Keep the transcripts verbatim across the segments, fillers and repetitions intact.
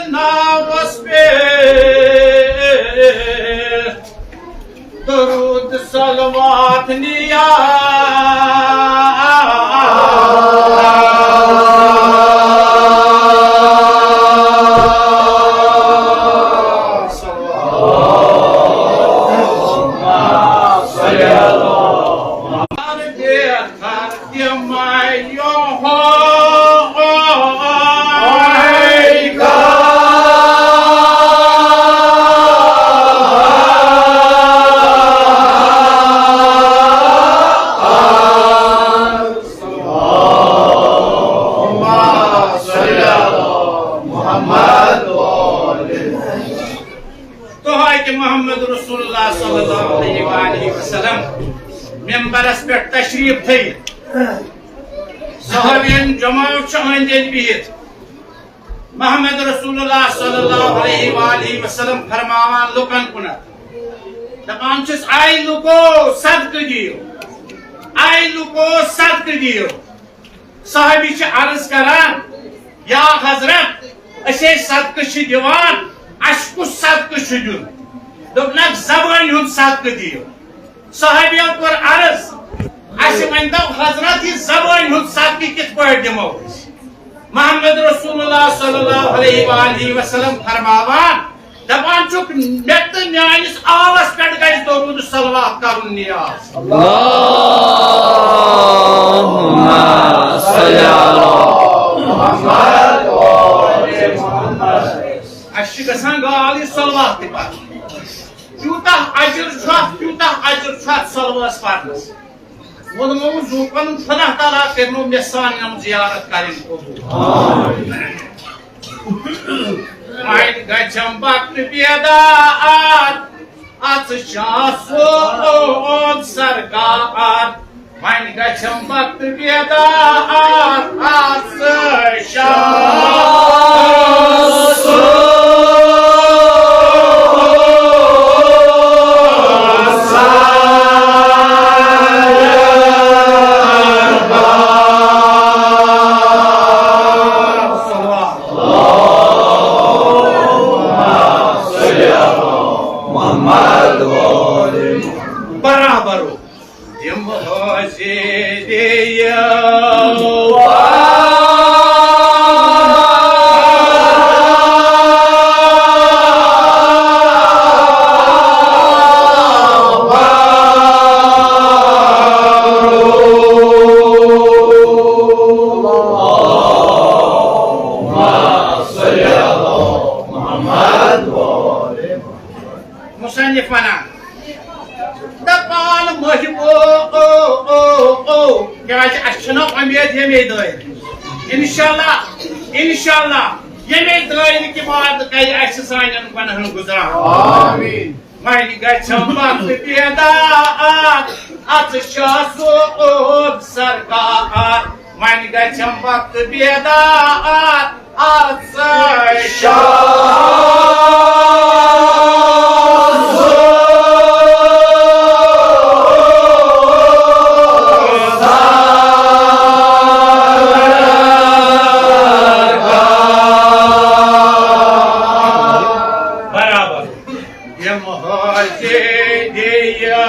ناوس پٮ۪ٹھ درود صلوات نیا۔ تۄہہِ محمد رسول اللہ صلی اللہ علیہ وآلہ وسلم ممبرس پٮ۪ٹھ تشریف تھٲوِتھ صحابین جماعت چھُ أنٛدۍ أنٛدۍ بِہِتھ۔ محمد رسول اللہ صلی اللہ علیہ وآلہ وسلم فرماوان لُکن کُنتھ، دپان چھُس، "اے لُکو، صدقہٕ دِیِو، اے لُکو، صدقہٕ دِیِو۔" صحابی چھِ عرض کران، "یا حضرت، أسۍ ہے صدقہٕ چھِ دِوان، اَسہِ کُس صدقہٕ چھُ دیُن؟" دوٚپنکھ، "زبٲنۍ ہُنٛد صدقہٕ دِیِو۔" صحابیو کوٚر عرض، "اَسہِ ؤنۍ تو حضرت، یہِ زبٲنۍ ہُنٛد صدقہٕ کِتھ پٲٹھۍ دِمو أسۍ؟" محمد رسول اللہ صلی اللہ علیہ وآلہ وسلم فرماوان، دپان چھُکھ، مےٚ تہٕ میٲنِس آلس پٮ۪ٹھ گژھِ درود صلوات کرُن نیاز۔ اللہم صل علی محمد و آل محمد۔ اَسہِ چھِ گژھان گال یہِ صلوات تہِ پرُن۔ تیوٗتاہ اجر چھُ اَتھ، تیوٗتاہ اجر چھُ اَتھ صلوات پرنس۔ ووٚنمو زوٗکن، خۄدا تعالیٰ کٔرِنو مےٚ سانٮ۪ن زیارت کرٕنۍ قبوٗل۔ وۄنۍ گژھم وقت بیدار، اَژٕ شاہ صٲب سرکار۔ وۄنۍ گژھم وقت بیدار، اَژٕ شاہ صٲب سرکار۔ برابر۔ تِم حٲضِر یِیِو۔ مصنف ونان، دپان محبو، او، او، او، کیازِ اسہِ چھنہ امید ییٚمے دٲیرٕ۔ انشاءاللہ، انشاءاللہ، ییٚمے دٲیرٕ کہِ بعد کرِ اسہِ سانٮ۪ن گۄنہن گُزران۔ آمین۔ وۄنۍ گژھم وقت بیدار، اَژٕ شاہ صٲب سرکار۔ وۄنۍ گژھم وقت بیدار، اَژٕ شاہ صٲب سرکار۔ برابر۔ یِم حٲضِر یِیِو۔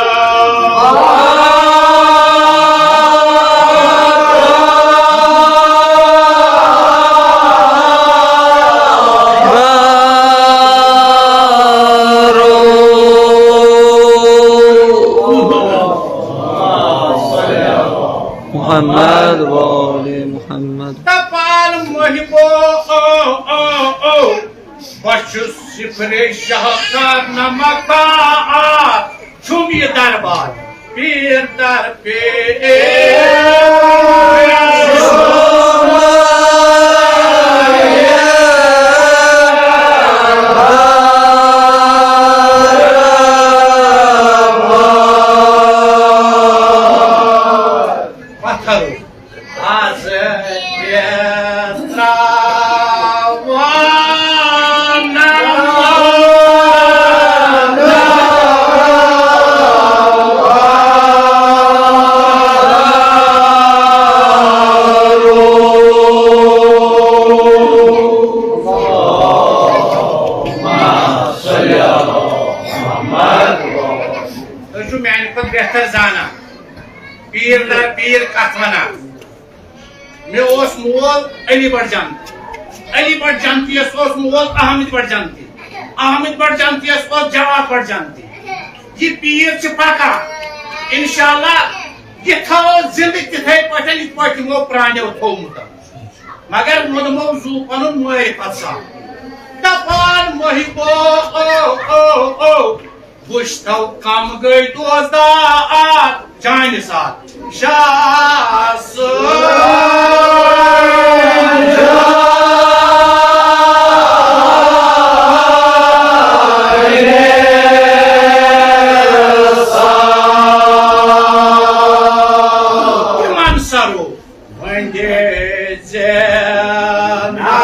محمد و آل محمد۔ دپان محبو، او، او، او۔ بہٕ چھُس صفرِ شہکار نمک بار، چھُم یہِ دربار پیر در پیر۔ پتھرو۔ از تراوان وَنان۔ مےٚ اوس مول علی بٹ جنتی، علی بٹ جنتی یس اوس مول احمد بٹ جنتی، احمد بٹ جنتی یس اوس جواد بٹ جنتی۔ یہِ پیٖر چھِ پکان، انشاءاللہ یہِ تھاوو زندٕ تِتھے پٲٹھۍ یِتھ پٲٹھۍ یِمو پرٛانیو تھوٚومُت۔ مگر ووٚنمو زُو پنُن معرفت سان۔ دپان محبو او او او، وٕچھ تو کم گٔے دوزدار چانہِ ساتھ شاہ صٲب۔ تِمن سرو وۄنۍ دِ زینہٕ۔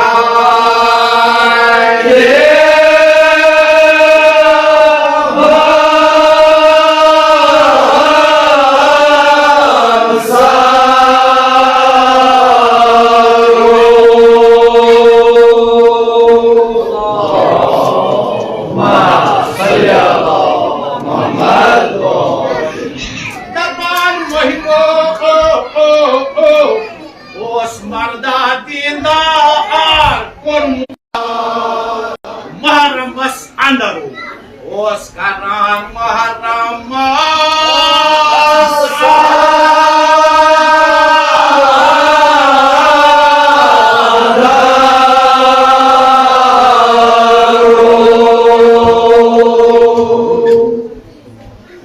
دپان محبو او او او، اوس مردہ دیندار کوٚرمُت محرمس اندر، اوس کران محرمس۔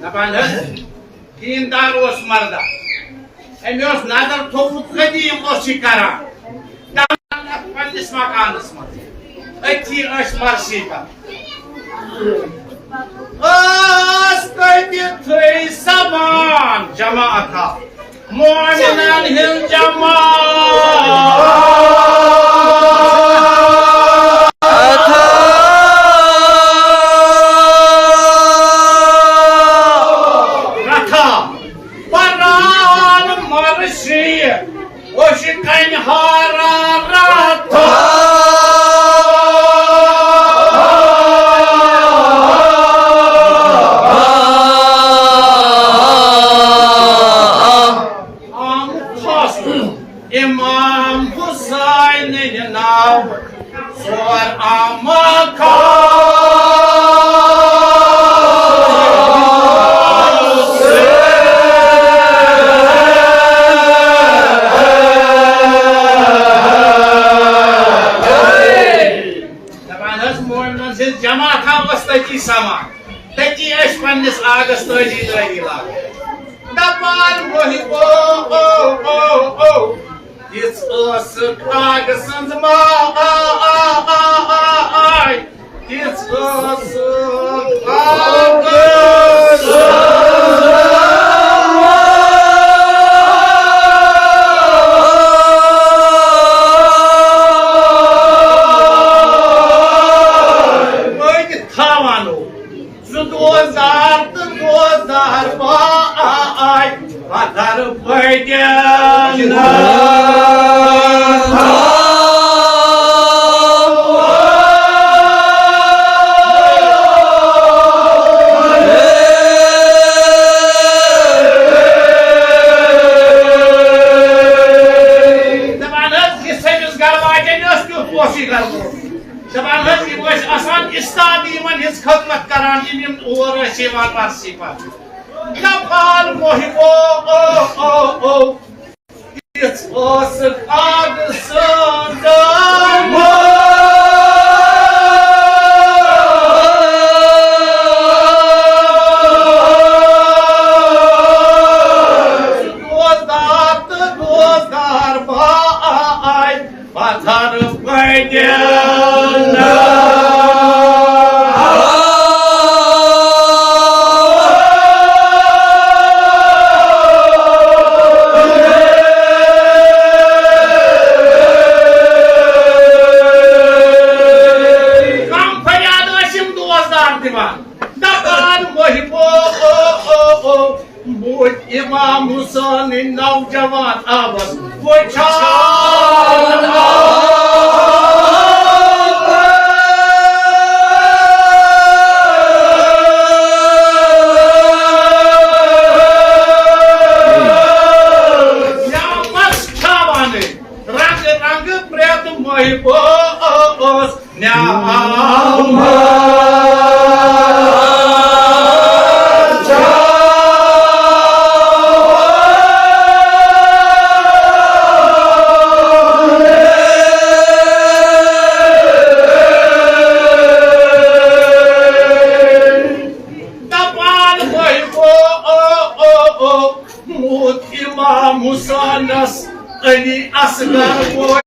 دپان حظ، دیندار اوس مردہ، أمۍ اوس نظر تھوٚومُت قدیٖم اوس یہِ کران۔ دَپان اَتھ پننِس مکانس منٛز، أتھی ٲسۍ مرثی کران۔ ٲس تٔتھٕے سمان جماعتھا، مومنن ہٕنٛز جماعت۔ رتھا پران مرثی، اوشہِ کنہِ حرارت۔ آمُت فٲصلہٕ امام حسین ناو۔ ژور آمہ کھا۔ دپان حظ، مومنن سٕنٛز جماعت ہا ٲس تٔتی سمان، تٔتی ٲسۍ پننِس آگس تٲجی دٲری لاگان۔ دپان محبو او او او، تِژھ ٲس کاغ سٕنٛز ما آ آ آ آ آے، تِژھ ٲس کاغ سٕنٛز ما۔ أتۍ تھاوان اوس۔ زٕ دوزار تہٕ دوزار باے پتھر پٔدیان۔ دپان حظ، یہِ سٔمِس گرٕ واجٮ۪ن ٲس کیُتھ اوس یہِ گرٕ وول۔ دپان حظ، یِم ٲسۍ آسان استاد یِمن ہٕنٛز خدمت کران، یِم یِم اور ٲسۍ یِوان مرثی پتہٕ۔ دپان محبو او او او، یِژھ ٲس کاغ سٕنٛز دوزدار تہٕ دوزدار باے۔ پتھر پٔدیان۔ کم فریاد ٲسۍ یِم دوستدار دِوان، دپان، "محبو، او، او، او۔" بوٗٹھ امام حسین نوجوان آبس وٕچھان آو۔ یا محبوس نعمت۔ دپان محبوس موت امام حسینس علی اصغر۔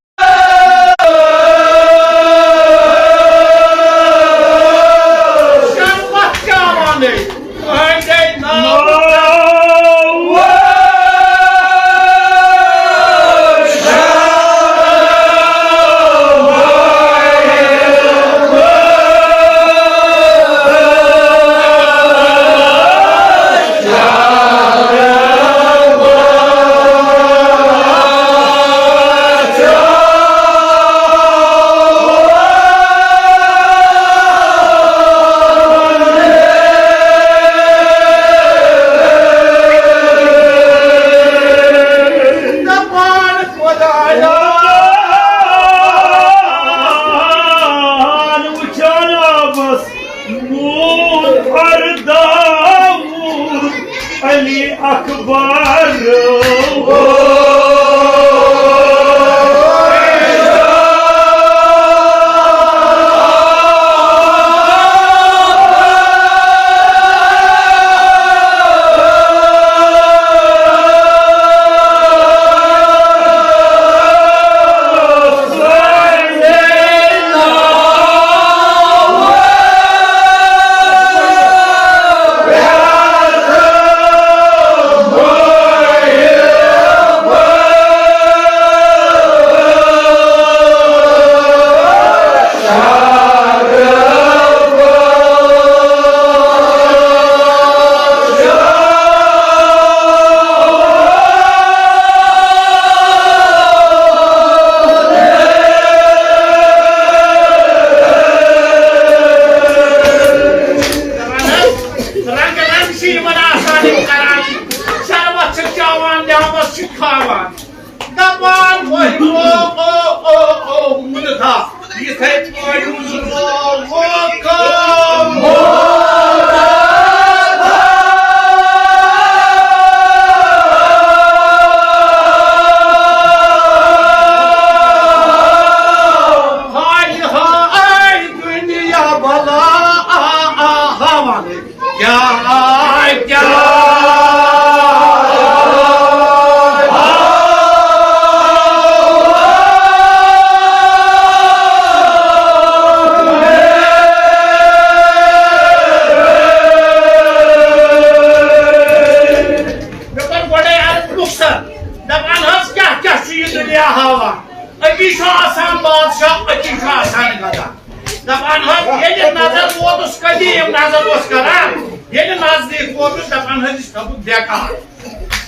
دپان خدایا، وٕچھان آبس موٗل ارداوُن علی اکبر۔ رنگ رنگ چھِ یِمن آسان یِم کران، شربت چھِ چاوان، نعمت چھِ کھاوان۔ دپان وۄنۍ او، او، او، او، مُنتھا، یِتھَے پٲٹھۍ ہُم لوکم۔ ہاے ہاے دُنیا بلا، آ، آ، ہاوان۔ کیٛاہ، کیٛاہ؟ مےٚ کوٚر گۄڈَے عرض مۄخصر، دَپان حظ، کیٛاہ، کیٛاہ چھُ یہِ دُنیا ہاوان؟ أتی چھُ آسان بادشاہ، أتی چھُ آسان گدا۔ دپان حظ، ییٚلہِ نظر ووتُس قدیٖم نظر اوس کران، ییٚلہِ نزدیٖک ووتُس، دپان حظ، یہِ چھُ سپُد بیکار۔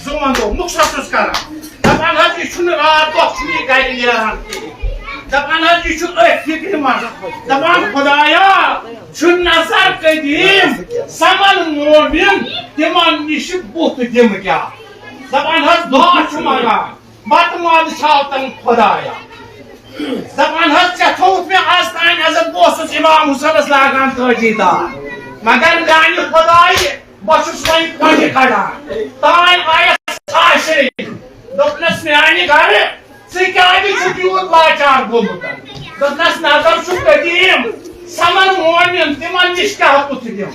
زُوَن دۄہ مُخصر چھُس کران۔ دپان حظ، یہِ چھُنہٕ راتھ دۄہ چھُنہٕ یہِ گرِ نیران کِہیٖنۍ۔ دپان حظ، یہِ چھُ أتھۍ فِکرِ منٛز۔ دپان، خدایا، چھُ نظر قدیٖم، سمن مومِن، تِمن نِش بُتھ دِم کیٛاہ؟ دپان حظ، دُعا چھُ منٛگان۔ بتہٕ ماز چھاو تَن خۄدایا۔ دَپان حظ، ژےٚ تھووُتھ مےٚ آز تام عزت، بہٕ اوسُس اِمام حُسینَس لاگان تٲجی دار۔ مگر میٛانہِ خۄدایہِ، بہٕ چھُس وۄنۍ کۄنہِ کَڑان۔ تام آیَس عاشقی۔ دوٚپنَس، میٛانہِ گَرٕ، ژٕ کیٛازِ چھُکھ یوٗت لاچار گوٚمُت؟ دوٚپنَس، نظر چھُ قدیٖم، سَمَن مومِن، تِمَن نِش کیٛاہ بُتھ دِم؟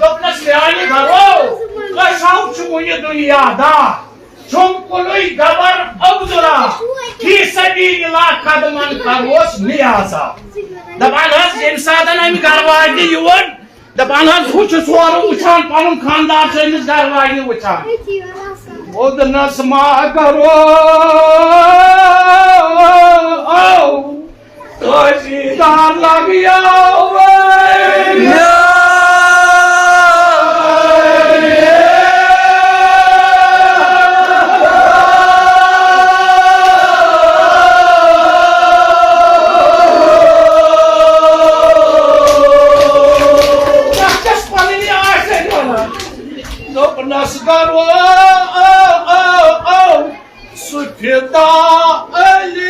دوٚپنَس، میٛانہِ گَرو، أسۍ ہاو چھُ وُنہِ دُنیا دار۔ چھُم کُنُے گبر عبداللہ، فی سبیل اللہ قدمن کروس نیازا۔ دپان حظ، ییٚمہِ ساتہٕ امہِ گرٕ واجنہِ یور، دپان حظ، ہُہ چھُ سورُے وٕچھان، پنُن خاندار چھُ أمِس گرٕ واجنہِ وٕچھان۔ ووٚدنس ما کرو تٲجیٖدار لگیو وۄنۍ۔ تَتھ چھَس پَنٕنۍ آسہِ وَنان۔ دوٚپنَس گَرو، سُہ فدا علی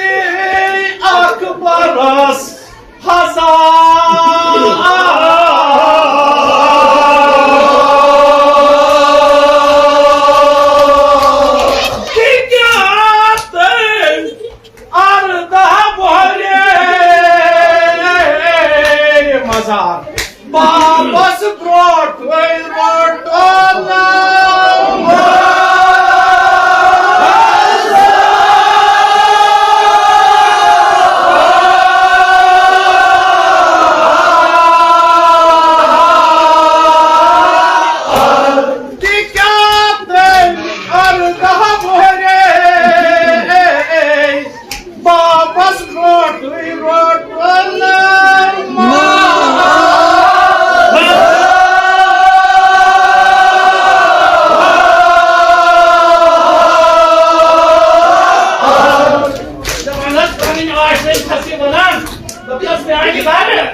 وۄنۍ آسہِ وۄنۍ چھَس یہِ وَنان، دوٚپنَس، میٛانہِ گَرٕ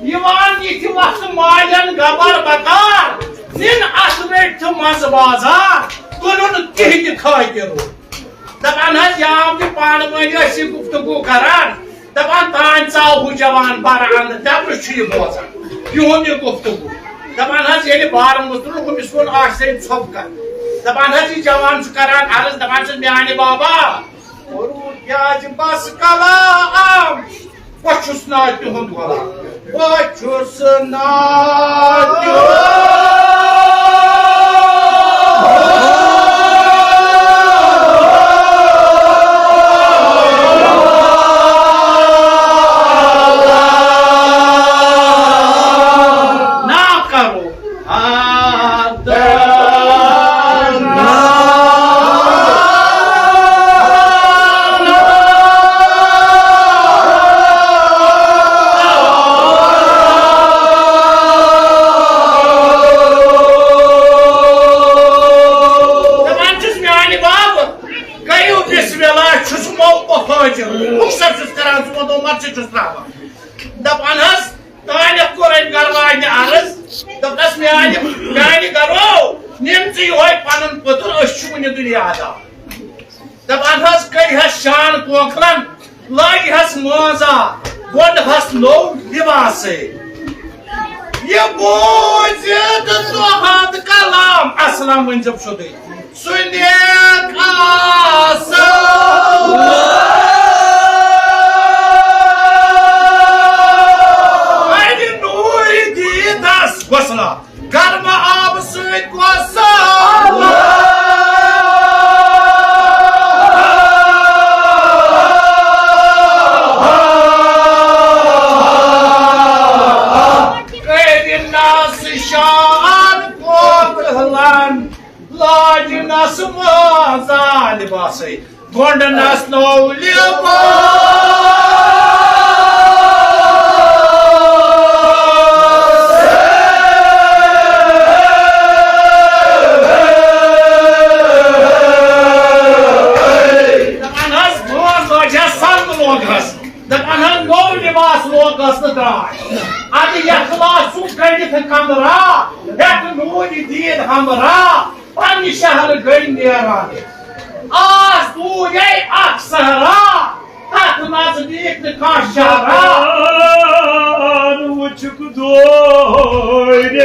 یِوان یِتھِ وَقتہٕ مالٮ۪ن گَبَر بَکار، نِن اَتھ رٔٹۍ تہٕ منٛزٕ بازار، کُنُن کِہہِ تہِ خٲطِر۔ دَپان حظ، یام تہِ پانہٕ ؤنۍ ٲسۍ یہِ گُفتگوٗ کَران، دَپان، تانۍ ژاو ہُہ جوان بَرٕ اَنٛدٕ، دٮ۪برٕ چھُ یہِ بوزان، یِہُنٛد یہِ گُفتگوٗ۔ دَپان حظ، ییٚلہِ بارٕ مُژرُن ہُمِس کُن آسہِ ہے ژھۄپہٕ کَران۔ دَپان حظ، یہِ جوان چھُ کَران عرض، دَپان چھُس، میٛانہِ بابا، کوٚروٗ کیٛازِ بس کلام؟ بہٕ چھُس نا تِہُنٛد غلام۔ بہٕ چھُس نا تِہُنٛد۔ نا کرو۔ دَپان چھُس، میٛانہِ بابہٕ، کٔرِو بسم اللہ، چھُس مو مُہٲجِر۔ مُخصر چھُس کران، ژٕ وَن عمر ژےٚ چھُس ترٛاوان۔ دَپان حظ، تانٮ۪تھ کوٚر أمۍ گرٕ واجنہِ عرض، دوٚپنَس، میٛانہِ، میٛانہِ گرو، نِم ژٕ یِہوٚے پَنُن پٔتُر، أسۍ چھِ وُنہِ دُنیا دار۔ دَپان حظ، کٔرۍ حظ شان کوکلَن، لٲگۍ حظ مٲنٛزا، گۄنٛڈ حظ نوٚو لِباسَے۔ یہِ بوٗزِتھ تُہُنٛد کلام، السلام ؤنۍزیو سیوٚدُے۔ سُہ نیک آسو۔ اَمہِ نوٗرِ دیٖدس گۄسلہ، گرمہٕ آبہٕ سۭتۍ گۄسلہ۔ کٔرِنس شان کوتہلن۔ لاجنس مٲنٛزا لباسے، گۄنڈنس نوٚو لباس۔ دپان حظ، مٲنٛز لٲج ہا سنگ لوگہس، دپان حظ، نوٚو لباس لوگہس تہٕ درٛاے۔ ادٕ یتھ لاج سُہ کٔڑِتھ کمرہ، ہیٚتھ نوٗرِ دیٖد ہمراہ۔ پننہِ شہرٕ گٔے نیران۔ آس دوٗرے اکھ صحرا، تتھ نزدیٖک نہٕ کانٛہہ شہرا۔ وٕچھُکھ دوٗرے۔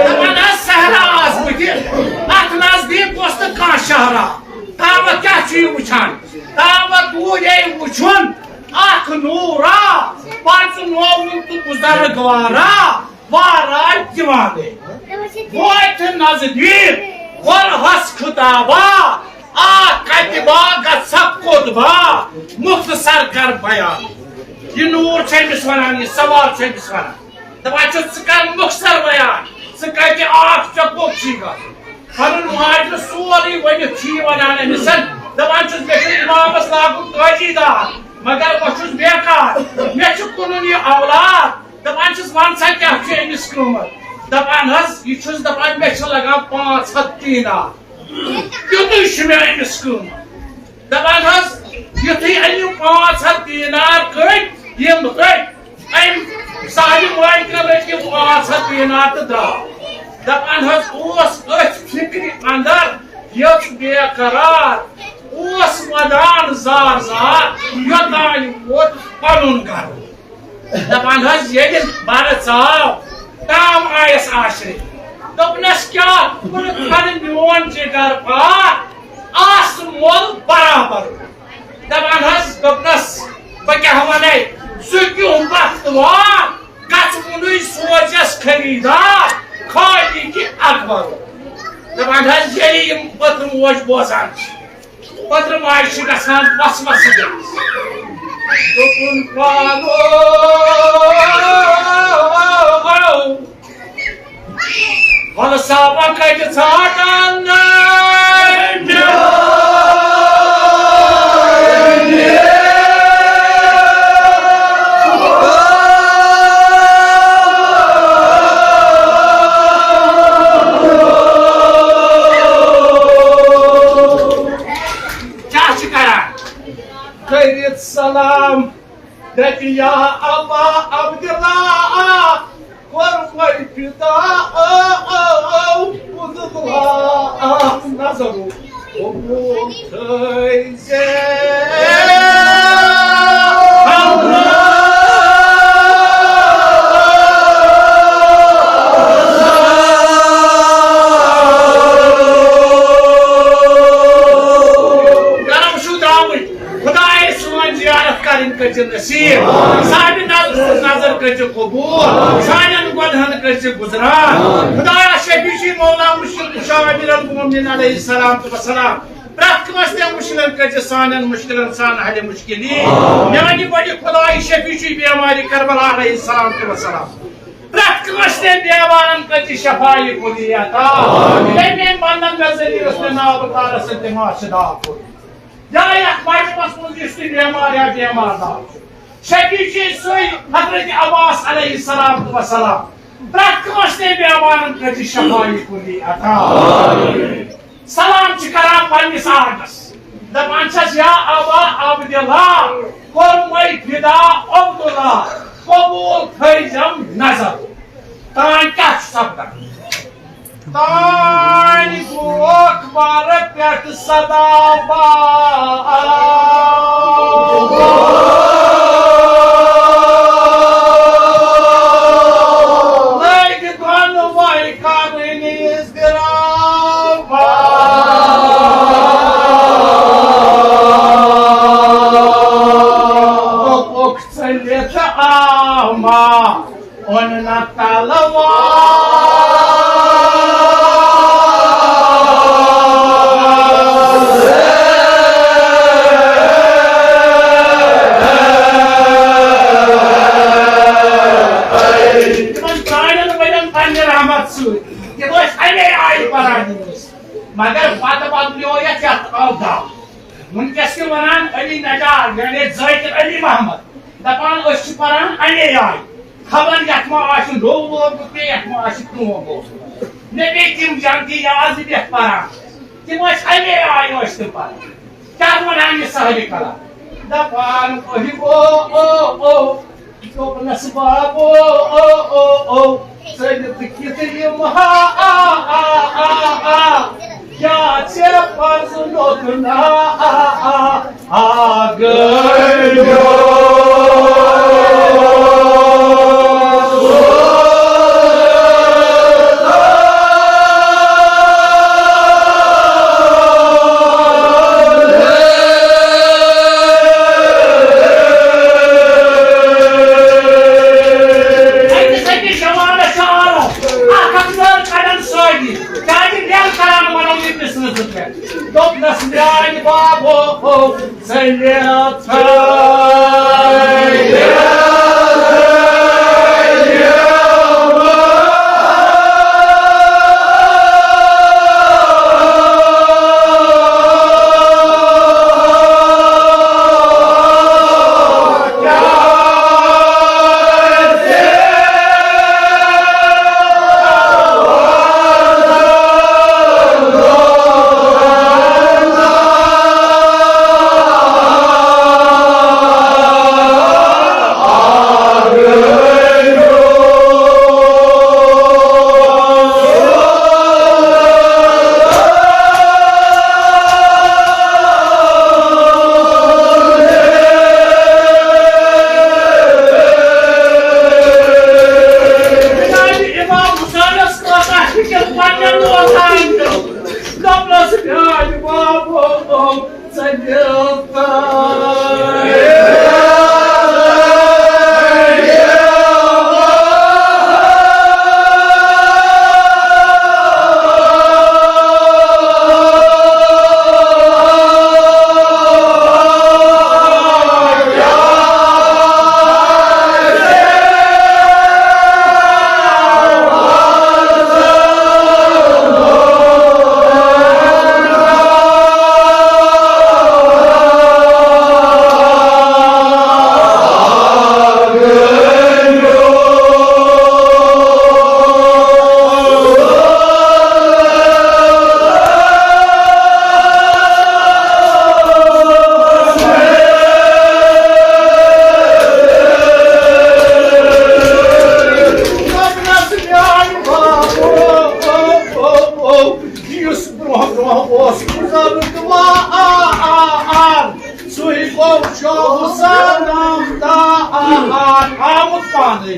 دپان حظ صحرا آس بہٕ تہِ، اتھ نزدیٖک گوٚژھ نہٕ کانٛہہ شہرا۔ تامتھ کیٛاہ چھُ یہِ وٕچھان؟ تامتھ دوٗرے وٕچھُن اکھ نوٗرا، پرزٕنووُن تہٕ بُزرگوارا۔ وارا دیوانے۔ ووت نزدیٖک، ورہس خطابا، آ کتبا گژھکھ کوتبا، مختصر کر بیان۔ یہِ نوٗر چھُ أمِس ونان، یہِ سوال چھُ أمِس ونان۔ دپان چھُس، ژٕ کر مختصر بیان، ژٕ کتہِ آکھ، ژےٚ کوٚت چھُے گژھُن؟ پنُن ماجہِ سورُے ؤنِتھ چھُ یہِ ونان أمِس۔ دپان چھُس، مےٚ چھُ امامس لاگُن قٲضی دار، مگر بہٕ چھُس بیکار، مےٚ چھُ کٕنُن یہِ اولاد۔ دپان چھِس، وَن سا، کیٛاہ چھُ أمِس قۭمتھ؟ دپان حظ، یہِ چھُس دپان، مےٚ چھِ لگان پانٛژھ ہَتھ دینار۔ تیُتُے چھُ مےٚ أمِس قۭمتھ۔ دپان حظ، یُتھُے أمۍ یِم پانٛژھ ہَتھ دینار کٔڑۍ، یِم رٔٹۍ، أمۍ سانہِ مٲلکہِ رٔٹۍ یِم پانٛژھ ہَتھ دینار تہٕ درٛاو۔ دپان حظ اوس أتھۍ فِکرِ اندر یٔژ بے قرار، اوس ودان زار زار، یوٚتام ووت پنُن گرٕ۔ دپان حظ، ییٚلہِ بَرٕ ژاو، تام آیس عاشرِ۔ دوٚپنَس، "کیٛاہ؟" دوٚپُن، "کھن میون جگر پار، آس مۄل برابر۔" دَپان حظ، دوٚپنَس، "بہٕ کیٛاہ وَنَے، سُہ کیُتھ بختوار، گژھوُنُے سوزٮ۪س خریٖدار، خٲلی کہِ اکبر۔" دَپان حظ، ییٚلہِ یِم پٔترٕ موج بوزان چھِ، پٔترٕ ماجہِ چھِ گژھان وسوسہٕ دِنَس۔ دوٚپُن، "پانو، وَلہٕ سا وۄنۍ کَتہِ ژھانٛڈَن نٲنۍ؟" کیٛاہ چھِ کران؟ کٔرِتھ سلام دَپہِ یا ابا عبداللہ، کوٚر وۄنۍ فدا، او، او، او، عبداللہ، نظر قبول تھٲیزِ۔ گرم چھُو درٛامٕتۍ۔ خداے سٲنۍ زیارت کرٕنۍ کٔرزِ نصیب۔ سانہِ نظر، نظر کٔرزِ قبول۔ سانٮ۪ن گۄنہن کٔرزِ گُزران۔ خدایا شفیع چھُے مولا مشکل کشا امیر المومنین علیہ السلام تہٕ وسلام۔ پرٛٮ۪تھ کٲنٛسہِ تہِ مُشکِلن کٔرزِ سانٮ۪ن مُشکِلن سان حل مُشکِلی۔ میانہِ بٔڑِ خدایہِ شفیع چھُے بیمارِ کربلا علیہ السلام تہٕ وسلام۔ پرٛٮ۪تھ کٲنٛسہِ تہِ بیمارن کٔرزِ شفایہِ کُلی عطا۔ تٔمۍ بندن مےٚ ذٔریعہٕ یُس مےٚ ناو پُکارس سۭتۍ تٔمۍ آسہِ دعا کوٚرمُت۔ یا یتھ مجمعس منٛز یُس تہِ بیمار یا بیمار دار چھُ، شفیع چھُ سُے حضرت عباس علیہ السلام تہٕ وسلام۔ پرٛٮ۪تھ کٲنٛسہِ تہِ بیمارن کٔرزِ شفایہِ کُلی عطا۔ سلام چھِ کران پننِس آقس، دپان چھس، یا ابا عبداللہ، کوٚرمے فدا عبداللہ، قبول تھٲیزٮ۪م نظر۔ تانۍ کیٛاہ چھُ سپدان؟ تانۍ گوٚو اکبر پٮ۪ٹھ صدا بار۔ لٔگۍ دۄنوَے کرٕنۍ اضطراب۔ دوٚپُکھ، ژٔلِتھ آو ما اوٚن نہ تلوار۔ تِمن سارنٕے ؤرین پننہِ رحمت سۭتۍ۔ تِم ٲسۍ اَمے آیہِ پران یوٗنس۔ مگر پتہٕ بدلیو یتھ، یتھ آو دب۔ وٕنکیٚس تہِ ونان علی نجار، یعنی ذاکر علی محمد، دپان أسۍ چھِ پران اَمے آیہِ۔ خبر یتھ ما آسہِ نوٚو لوگمُت، بیٚیہِ یتھ ما آسہِ پرٛون لوگمُت۔ مےٚ پیٚیہِ تِم جنتی یاد، یہِ پٮ۪ٹھ پران۔ تِم ٲسۍ اَمے آیہِ ٲسۍ تِم پران۔ کیٛاہ وَنان یہِ سہلِ کلام؟ دَپان، اوٚہہِ او، او، او، دوٚپنَس، بابو، او، او، او، ژٔلِتھ کِتھ یِم ہا، آ، آ، آ، آ، کیٛاہ ژےٚ پرٛزنوتھ نا، آ، آ، آ، گٔنڈیو۔ أکِس أکِس جوانَس چھُ آرام، اکھ اکھ نٲر کڑان سٲری، کیازِ ڈیل کران وَنو یہِ بِسمِس پٮ۪ٹھ۔ دوٚپنَس، میانہِ بابو، ژٔلِتھ دوٚپنَس، میٛانہِ بابو، ژٕ دِل تہٕ یُس برونٛہہ برونٛہہ اوس بُزرگ وا آ آ آ، سُے گوٚو شوقہٕ سان نام تا آ آ، آمُت پانے۔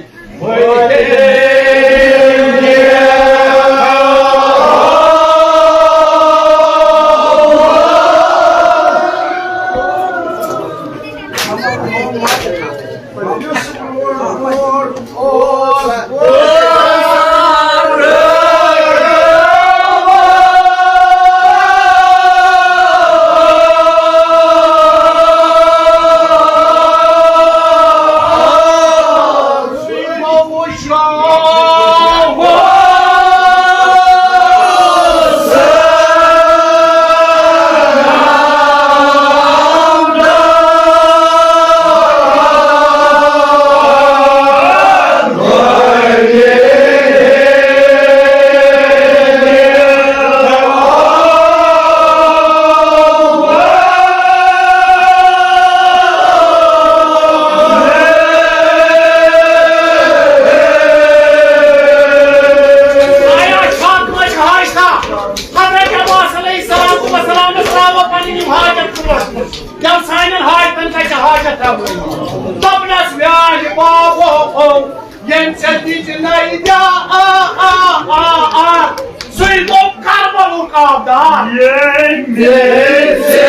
آیا چھا کٲنٛسہِ حاجتہ؟ حضرت عباس علیہ الصلوۃ والسلامس ترٛاوو پنٕنۍ یِم حاجت برونٛٹھ کُن۔ کیٛاہ سانٮ۪ن حاجتن کتہِ چھِ حاجت تھاوٕنۍ؟ دوٚپنس، میٛانہِ بابو، ییٚمۍ ژےٚ دِژ نَیہِ دِ آ، آ، آ، آ، سُے گوٚو کربلُک آبدار۔ ییٚمۍ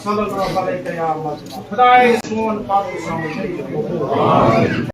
صلی اللہ علیہ یا مصطفیٰ۔ خدائے سون پاک سمجھ۔